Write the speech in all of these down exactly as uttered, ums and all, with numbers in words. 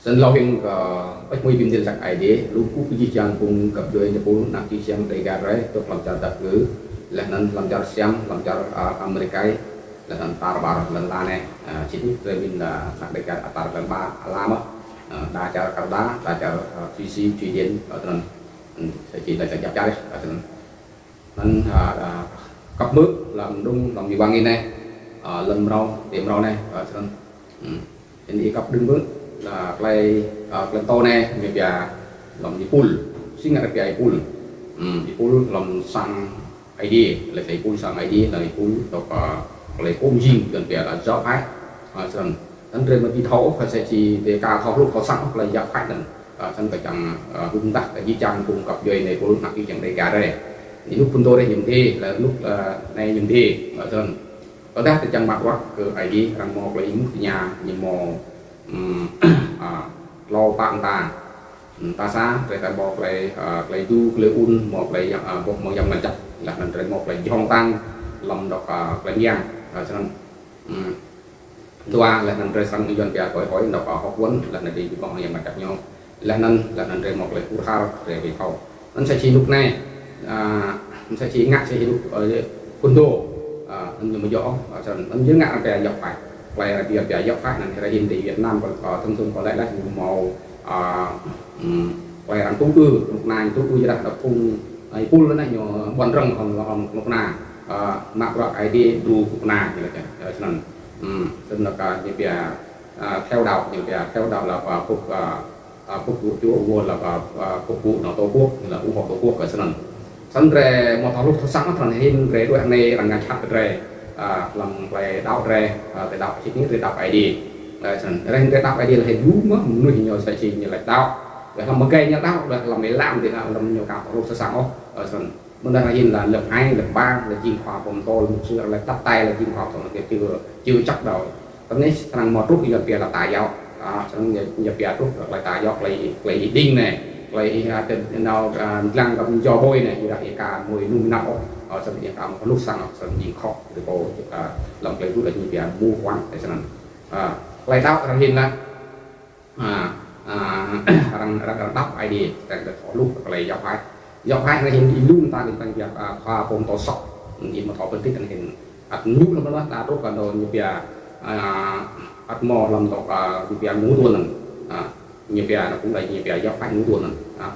Snăn lŏ hĭn kơ pĭt mui bi mdĭl jăk Aê Diê, lu kkuh kơ jih jang phung găp djuê ñu pul anak čư̆ čiăng Dega drei, dôk hlăm čar Dap Ngư, leh anăn hlăm čar Siam, hlăm čar, a, Amêrik, leh anăn tar ƀar lăn ala anei, a, čih nik drei mĭn, a, anak Dega tar lăn ba ala mơh, a, đa čar Kanada, đa čar, a, Thụy Sĩ, Thụy Điển, a, snăn, hmm, sa čih đa čar jăk čar, a, snăn. Anăn, a, a, kăp mơ̆, hlăm đŭng, hlăm êwang anei, a, lăn mrâo, ti mrâo anei, a, snăn. Hmm. Anei kăp đŭng mơ̆, a, klei, a, klei mtô anei, ñu pia hlăm êpul. Si ngă pia êpul. Hmm, êpul hlăm sang Aê Diê, leh sang êpul sang Aê Diê, leh êpul dôk, a, klei kŭm jing, dơ̆ng pia là giáo phái. A, snăn. Anăn drei mă bi thâo, phải sa čih drei ka thâo hluh thâo săng, klei giáo phái anăn. A, snăn kơ čiăng, a, hưn mdah kơ jih jang phung găp djuê ñu pul anak čư̆ čiăng Dega drei. Ñu ênuk phŭn dô drei ñu mdê, leh ênuk, a, anei ñu mdê, a, snăn. Tơdah drei čiăng mă bruă kơ Aê Diê, arăng mâo klei êmuh tơña, ñu mâo, hm, a, tlâo pă mta. Hm, mta sa, drei ka mâo klei, a, klei đru, klei ŭn, mâo klei yang, a, boh mâo Yang Mngăt Jăk. Leh anăn drei mâo klei jhŏng ktang, hlăm dôk, a, klei myang, a, snăn. Hm. Dua, leh anăn drei srăng yuăn pia kơ hŏi, dôk, a, hŏk wăn, leh anăn drei bi mâo Yang Mngăt Jăk ñu. Leh anăn, leh anăn drei mâo klei hur har, drei bi thâo. Anăn sa čih ênuk anei, a, anăn sa čih ngă sa čih ênuk, a, phŭn dô, a, anăn ñu mjŏ, a, snăn, anăn ñu ngă arăng pia giáo phái. Klei arăng pia giáo phái, anăn hruê anei ti Việt Nam, kơ, kơ thông thường kơ leh leh ñu mâo, a, hm, klei arăng tŭ ư, knŭk kna tŭ ư jrah dôk phung, a, êpul anăn ñu ƀuăn rơ̆ng hŏng, hŏng knŭk kna, a, mă bruă Aê Diê đru knŭk kna, ñu lač, a, snăn. Hm, snăn ka ñu pia, a, theo đạo, ñu pia theo đạo là, a, phục, a, a, phục vụ Chúa, vua là, a, a, phục vụ nó Tổ quốc, là ủng hộ Tổ quốc, a, snăn. Snăn drei mâo thâo hluh thâo săng, snăn hĭn drei đuĕ anei arăng ngă čăt drei, a, hlăm klei đăo drei, a, klei đăo čih nik drei đăo Aê Diê. A, snăn. Drei hĭn drei đăo Aê Diê leh hĭn lu mơh, mnuih ñu sa čih ñu lač đăo. Leh hlăm mgei ñu đăo, leh hlăm êlam ti anăn hlăm ñu ka thâo hluh thâo săng ôh, a, snăn. Mơ̆ng anăn hĭn leh lăp hai, lăp ba, leh jing khua pô mtô, leh mục sư, leh tăp tai, leh jing khua pô mtô, leh čư, čư čăk đăo. Tơ anei srăng mâo truh ñu pia là tà giáo. A, srăng ñu, ñu pia truh klei tà giáo, klei, klei đĭng anei. Klei, a, ti nao, a, dlăng kơ jao bôi anei, ƀiădah ih ka mâo ênŭm nao ôh. A, srăng ih ka mâo hluh săng, srăng jing khŏ, ti pô, a, hlăm klei đru leh ñu pia mù quáng, a, snăn. A, klei đăo arăng hĭn lah. A, a, arăng, arăng, arăng đăo Aê Diê, arăng thâo hluh klei giáo phái. Giáo phái anei hĭn êlŭ mta anei tăng biă, a, khua pô mtô soh. Ih mâo thâo phân tích anei hĭn. Ăt ñu lăm lăm ta truh kơ dô ñu pia, a, ăt mâo hlăm dôk, a, ñu pia ngũ tuần anăn. A, ñu pia anăn kŭm đei ñu pia giáo phái ngũ tuần anăn. A.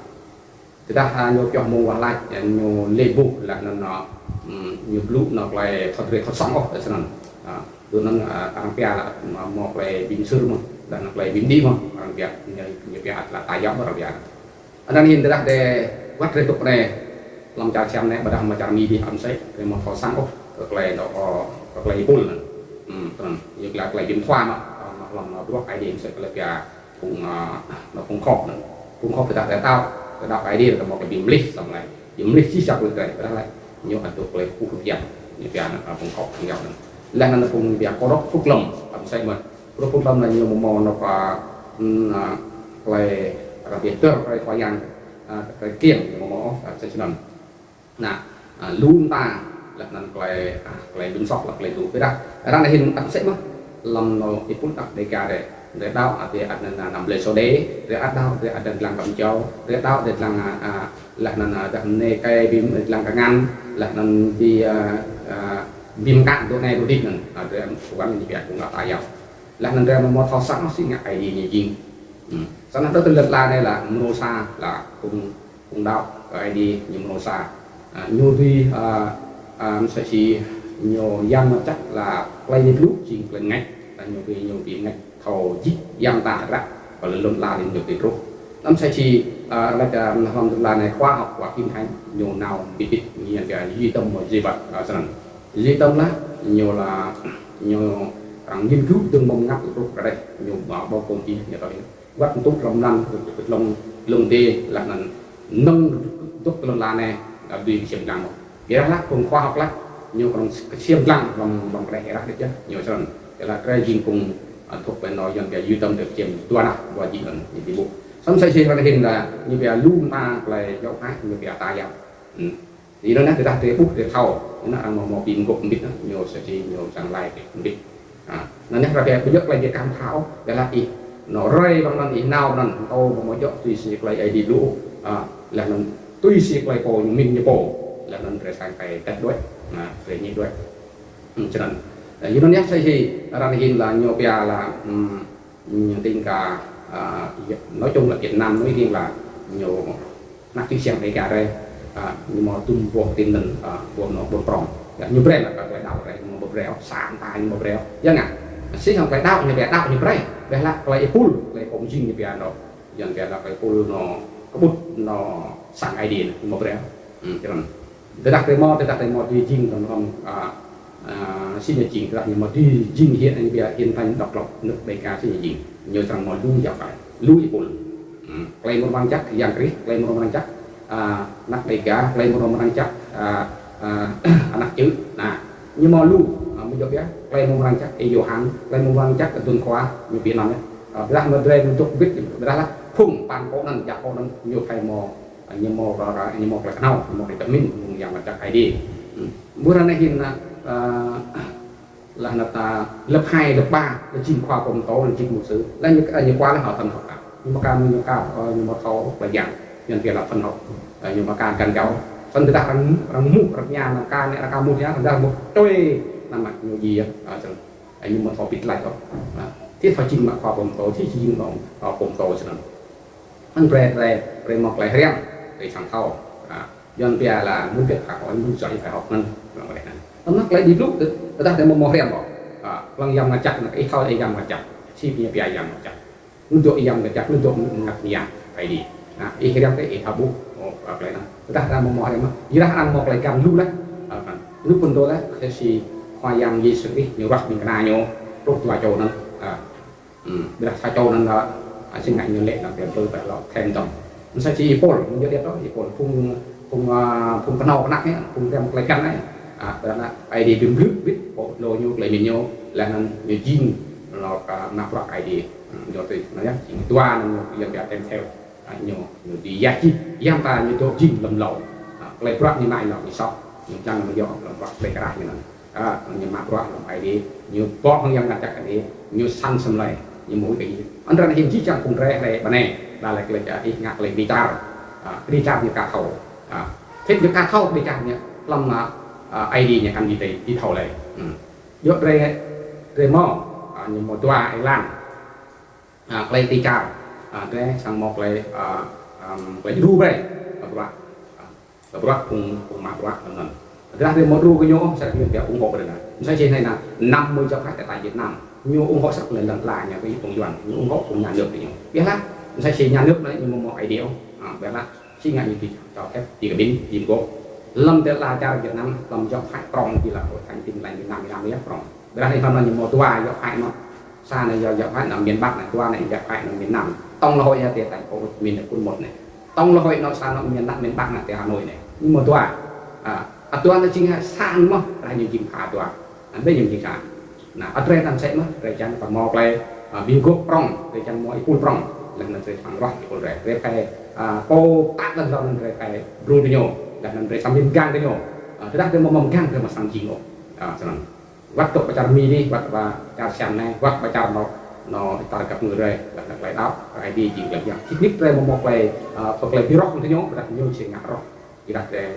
Tơdah, a, ñu pioh mông wah lač, a, ñu lĕ buh leh anăn, a, hm, ñu blŭ anăn klei thâo drei thâo săng ôh, snăn. A, dŭm anăn, a, arăng pia lah, a, mâo klei bi msir mơh, leh anăn klei bi mđĭ mơh, arăng pia, ñu, ñu pia ăt là tà giáo mơh arăng pia. Anăn hĭn tơdah drei wăt drei dôk anei, hlăm čar Siam anei, ƀiădah mơ̆ng čar Mi dih ăt msĕ, drei mâo thâo săng ôh, kơ klei dôk, kơ klei êpul anăn. Hm, snăn, ñu pia klei bi mkhua mơh, hlăm, hlăm bruă Aê Diê msĕ klei pia phung, a, anăn phung khŏp anăn. Phung khŏp tơdah drei đăo, drei đăo Aê Diê, drei mâo klei bi mlih, snăn leh. Bi mlih jih jang klei drei, ƀiădah leh. Ñu ăt dôk klei kkuh kbiă, ñu pia anăn, a, phung khŏp, phung yap anăn. Leh anăn phung pia kơ rŏk phŭk lăm, ăt msĕ mơh. Rŏk phŭk lăm anăn ñu mâo mâo anôk, a, hm, a, klei arăng pia dơr, klei Khua Yang, a, klei kiêng, ñu mâo mâo, a, msĕ snăn. Anăn, a, lu mta, leh anăn klei, a, klei bi msoh, leh klei đru pia dah. Arăng anei hĭn ăt msĕ mơh, hlăm anôk êpul anak Dega drei. Drei đăo, a, drei ăt anăn, a, năm leh sô đê, drei ăt đăo, drei ăt anăn dlăng kăm jao, drei đăo, drei dlăng, a, a, leh anăn, a, dah mnê kei bi dlăng kngan, leh anăn bi, a, a, bi mkă dôk anei dôk dih anăn, a, drei ăt kuan ñu pia kơ ngă tà giáo. Leh anăn drei mâo mâo thâo săng si ngă Aê Diê ñu jing. Hm. Snăn dôk ti lăn ala anei lah mrô sa lah phung, phung đăo kơ Aê Diê ñu mrô sa. A, ñu dưi, a, a, msĕ si ñu Yang Mngăt Jăk lah klei ñu blŭ jing klei ngêč. Lah ñu dưi, ñu dưi ngêč thâo jih yang ta hdră, kơ lăn ala anei ñu dưi truh. Anăn msĕ si, a, lač, a, hlăm lăn ala anei khoa học và kinh thánh ñu nao mbĭt mbĭt ñu pia duy tâm và duy vật, a, snăn. Duy tâm lah, ñu lah, ñu arăng nghiên cứu dơ̆ng mơ̆ng mngăt truh kơ dih, ñu ba bông công ty ñu tao wăt tŭ hlăm anăn, hlăm, hlăm dê, leh anăn năng dôk ti lăn ala anei, a, dưi ksiêm dlăng mơh. Ƀiădah lah, phung khoa học lah, ñu knŏng ksiêm dlăng hlăm, hlăm kđeh êrah dih yơh, ñu snăn. Ƀiădah drei jing phung, a, dôk ƀơi anôk yuăn pia duy tâm dôk ksiêm dua nah, dua jih anăn, ñu ti ƀuh. Snăn msĕ si arăng hĭn lah, ñu pia lu mta klei giáo phái, ñu pia tà giáo. Hm. Ti anăn nah, tơdah drei ƀuh drei thâo, anăn arăng mâo mâo bi mguôp mbĭt nah, ñu msĕ si ñu srăng lač mbĭt. A, anăn nah arăng pia ƀu djŏ klei bi kăm thâo, ƀiădah ih, Nŏ rei ƀăng anăn ih nao anăn, tơ mâo mâo djŏ tui si klei Aê Diê blŭ, a, leh anăn tui si klei pô ñu mĭn ñu pô, leh anăn drei srăng kơ tĕt đuĕ, a, drei ñĕ đuĕ. Hmm, snăn. A, yua anăn yơh sa hi, arăng hĭn lah ñu pia lah, hmm, ñu tĭng kơ, a, nói chung là Việt Nam nói riêng là ñu anak čư̆ čiăng Đêga drei, a, ñu mâo dŭm boh tin anăn, a, boh nŏ ƀuôn prŏng. Ya, ñu brei lah kơ klei đăo drei, ñu mâo brei ôh, sa mta ñu mâo brei ôh. Ya ngă, si hŏng klei đăo ñu brei, đăo ñu brei. Brei lah klei êpul, klei pô mjing ñu pia nŏ. Yang pia lah klei êpul nŏ, kƀŭt nŏ sang Aê Diê ñu mâo brei ôh. Hmm, črăn. Tơdah drei mâo, tơdah drei mâo dưi jing hlăm, hlăm, a, a, si ñu jing, tơdah ñu mâo dưi jing hiện, ñu pia hiện thành độc lập nước Đêga si ñu jing. Ñu srăng mâo lu yap ai, lu êpul. Hmm. Klei mrâo mrang jăk, Yang Krist, klei mrâo mrang jăk, a, anak Đêga, klei mrâo mrang jăk, a, a, anak čư̆. Nah, ñu mâo lu, a, mjŏ ya, klei mrâo mrang jăk, Y-Yôhan, klei mrâo mrang jăk, dŭn khua, ñu bi anăn ya. A, tơdah mâo drei mdŭk bĭt, tơdah lah, phung păn kô anăn, jak kô anăn, ñu phải mâo, a, ñu mâo, a, ñu mâo klei knhâo, ñu mâo klei tơmĭn, mơ̆ng Yang Mngăt Jăk Aê Diê. Hmm. Ƀuh ară anei hĭn, a, a, Lah anăn ta lớp hai, lớp ba, leh jing khua pô mtô, leh jing mục sư. Leh ñu, ñu khua leh hŏ thân học. Ñu mâo ka, ñu mâo ka, ơ, ñu mâo thâo klei Yang. Ñu pia lah thân học. Ơ, ñu mâo ka găn gao. Phần tơdah arăng, arăng mŭt, arăng ña, arăng ka, arăng ka mŭt ya, arăng mŭt tui, anăn mă ñu djiê, ơ, snăn. Ơ, ñu mâo thâo bĭt lač ôh. Ơ, ti thâo jing mă khua pô mtô, ti jing mă, ơ, pô mtô snăn. Anăn brei, brei, brei mâo klei hriăm, brei srăng thâo. A, Yuăn pia là muốn biết phải hỏi, muốn giỏi phải học anăn, là mâo leh anăn. Tăm anăn klei Aê Diê blŭ, tơ-, tơdah drei mâo mâo hriăm ôh. A, hlăm Yang Mngăt Jăk, anăn ih thâo Yang Mngăt Jăk. Si ñu pia Yang Mngăt Jăk. Ñu dôk Yang Mngăt Jăk, ñu dôk mngăt Yang Aê Diê. A, ih hriăm kơ ih thâo ƀuh, ơ, a, klei anăn. Tơdah drei mâo mâo hriăm, ơ, ih rah arăng mâo klei găn lu leh. A, anăn. Lu pô dôk leh, kơ si Khua Yang Yêsu Krist, ñu ruah ƀĭng kna ñu, truh dua čô anăn. A, Hmm, ƀiădah sa čô anăn, a, si ngă ñu lĕ anăn pia blŭ pia lŏ thêm dơ̆ng. Msĕ si Y-Pôl, ñu djăp dơ̆ng, Y-Pôl, phung, phung, a, phung knhâo knăk ñu, phung hriăm klei găn ñu. A, ƀiădah anăn, Aê Diê bi mblư̆ bĭt, pô tlô ñu, klei mĭn ñu, leh anăn ñu jing, lŏ, a, anak bruă Aê Diê. Hmm, ñu tui, anăn ya, jing dua anăn ñu, yang pia thêm theo. A, ñu, ñu dưi yăl dih, yang ta ñu dôk jing hlăm êlâo. A, klei bruă ñu mă ñu soh, ñu čiăng ñu yơh hlăm bruă klei krah ñu anăn. A, ñu mă bruă hlăm Aê Diê, ñu bŏ hŏng Yang Mngăt Jăk Aê Diê, ñu săn asei mlei, ñu mâo huĭ kơ Aê Diê. Anăn hĭn jih jang phung drei hlei ƀơ anei, đa lĕ klei čar ih ngă klei bi čar. A, bi čar ñu ka thâo. A, thĭt ñu ka thâo bi čar ñu, hlăm, a, a, Aê Diê ñu kăn bi tei, bi thâo lei. Hmm. Djŏ drei, drei mâo, a, ñu mâo dua êlan. A, klei ti čar, a, drei srăng mâo klei, a, ăm, klei djru brei, a, bruă, a, bruă phung, phung mă bruă anăn. Tơdah drei mâo djru kơ ñu, msĕ si ñu pia ủng hộ drei anăn. Msĕ si anei anăn, năm mươi giọt hĕ ti Việt Nam. Ñu ủng hộ săk leh lăn ala ñu kơ phung Yuăn. Ñu ủng hộ phung nhà nước kơ ñu. Ƀiădah, msĕ si nhà nước anei ñu mâo mâo Aê Diê ôh. A, ƀiădah, si ngă ñu bi cho phép, bi kƀĭn, bi mguôp. Hlăm ti lăn čar Việt Nam, hlăm giọt hĕ prŏng bi lah Hội Thánh Tin Lành Việt Nam, Việt Nam ñu prŏng. Ƀiădah anei hlăm anăn ñu mâo dua giọt hĕ mơh. Sa anei yơh giọt hĕ anăn miền Bắc anei, dua anei giọt hĕ anăn miền Nam. Tổng lễ hội yơh ti thành phố Hồ Chí Minh anei kun một anei. Tổng lễ hội anăn sa anăn miền Bắc, miền Bắc anei ti Hà Nội anei. Ñu mâo dua. A, a dua anăn jing sa anăn mơh, dah ñu jing pha dua. Anăn ƀiă ñu jing sa. Anăn, a drei anăn msĕ mơh, drei čiăng kơ mâo klei, a, bi mguôp prŏng, drei čiăng mâo êpul prŏng. Leh anăn drei čiăng ruah êpul drei. Drei phải, a, pô tă lăn hlăm anăn drei phải djru kơ ñu. Leh anăn drei srăng bi mgang kơ ñu. A, tơdah drei mâo mgang drei mă srăng jing ôh. A, snăn. Wăt dôk ƀă čar Mi dih, wăt ƀă čar Siam anei, wăt ƀă čar nŏ, nŏ tar găp ngư drei, wăt nŏ klei đăo, Aê Diê jing klei bhiăn. Sĭt nik drei mâo mâo klei, a, pơ klei bi roh kơ ñu, ƀiădah ñu si ngă roh. Ƀiădah drei,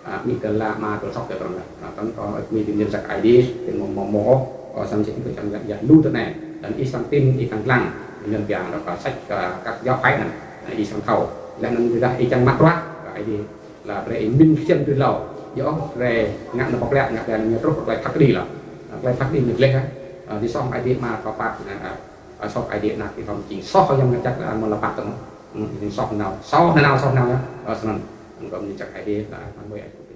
a, mĭn tơl ala ama tơl soh tơl prŏng. A, tăm kơ mĭn tơl ñu săk Aê Diê, tơl mâo mâo mâo ôh, a, srăng sĭt nik čiăng yăl yăl lu tơ anei. Anăn ih srăng tĭng ih kăn dlăng, ñu pia anăn kơ săk, a, kăk yap ai anăn. Anăn ih srăng thâo. Leh anăn ƀiădah ih čiăng mă bruă, Aê Diê. Lah drei mĭn kcian drei êlâo. Yơh, drei ngă anăn pŏk lĕ, ngă anăn ñu truh klei phat kđi lah. Klei phat kđi ñu gleh, a, ti soh Aê Diê Ama kơ phat, a, a, soh Aê Diê Anak ti thâo jing soh Yang Mngăt Jăk, a, mâo lŏ phat tơ̆ng. Hmm, jing soh nao, soh nao, soh nao yơh. A, snăn. Anăn kơ ñu čăk Aê Diê, a, anăn mâo Aê Diê.